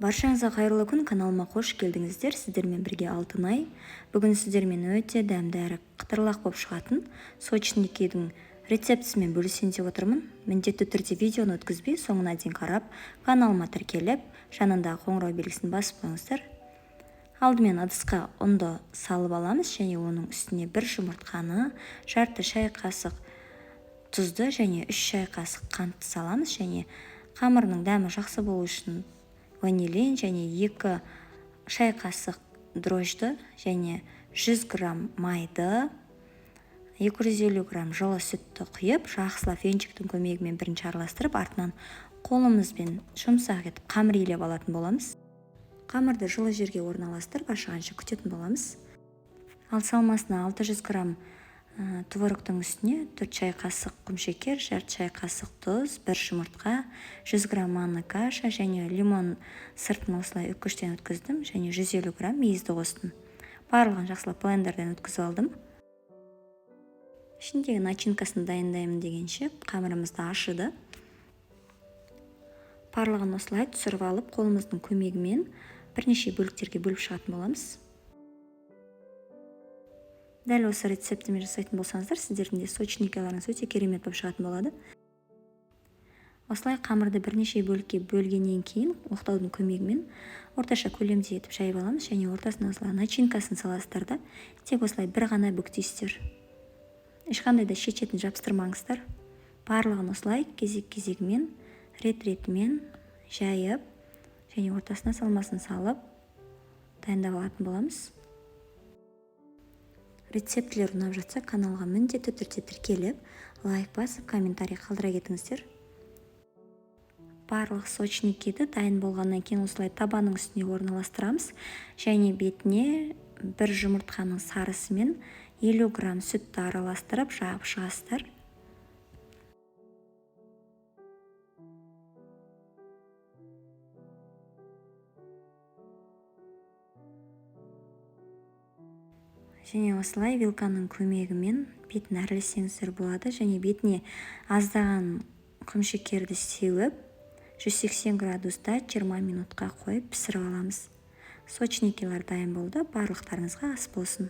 Баршаңызға қайырлы күн, каналыма қош келдіңіздер. Сіздермен бірге Алтынай. Бүгін сіздермен өте дәмді әрі қытырлақ болып шығатын сочникидің рецептісімен бөлісейін деп отырмын. Міндетті түрде видеоны өткізбей, соңына дейін қарап, каналыма тіркеліп, жанындағы қоңырау белгісін басып қойыңыздар. Алдымен ыдысқа ұнды салып аламыз және оның үстіне бір жұмыртқаны, жарты шай қасық тұзды және 3 шай қасық қантты саламыз және қамырының дәмі жақсы болу үшін ванилин және 2 шай қасық дрожжды және 100 грамм майды, 250 грамм жылы сүтті құйып, жақсылап венчиктің көмегімен бірінші араластырып, артынан қолымызбен жұмсақ етіп қамыр илеп алатын боламыз. Қамырды жылы жерге орналастырып, ашығанша күтетін боламыз. Ал салмасына 600 грамм творогтың үстіне 4 шай қасық құмшекер, жарты шай қасық тұз, 1 жұмыртқа, 100 грамм манный каша және лимон сыртын осылай үккіштен өткіздім және 150 грамм мейізді қостым. Барлығын жақсылап блендерден өткізіп алдым. Ішіндегі начинкасын дайындаймын дегенше қамырымызды ашыды. Барлығын осылай түсіріп алып, қолымыздың көмегімен бірнеше бөліктерге бөліп шығатын боламыз. Дәл осы рецептімен жасайтын болсаңыздар, сіздердің де сочникаларыңыз өте керемет болып шығатын болады. Осылай қамырды бірнеше бөлікке бөлгеннен кейін оқтаудың көмегімен орташа көлемде етіп жайып аламыз және ортасына осылай начинкасын саласыздар да, тек осылай бір ғана бүктейсіздер. Ешқандай да шет-шетін жабыстырмаңыздар. Барлығын осылай кезек-кезегімен, рет-ретімен жайып және ортасына салмасын салып дайындап алатын боламыз. Рецептілер ұнап жатса, каналға міндетті түрде тіркеліп, лайк басып, комментарий қалдыра кетіңіздер. Барлық сочникиді дайын болғаннан кейін осылай табаның үстіне орналастырамыз және бетіне бір жұмыртқаның сарысымен 50 грамм сүтті араластырып жағып шығасыздар. Және осылай вилканың көмегімен бетін әрлесеңіздер болады және бетіне аздаған құмшекерді сеуіп, 180 градуста 20 минутқа қойып пісіріп аламыз. Сочникилар дайын болды. Барлықтарыңызға ас болсын.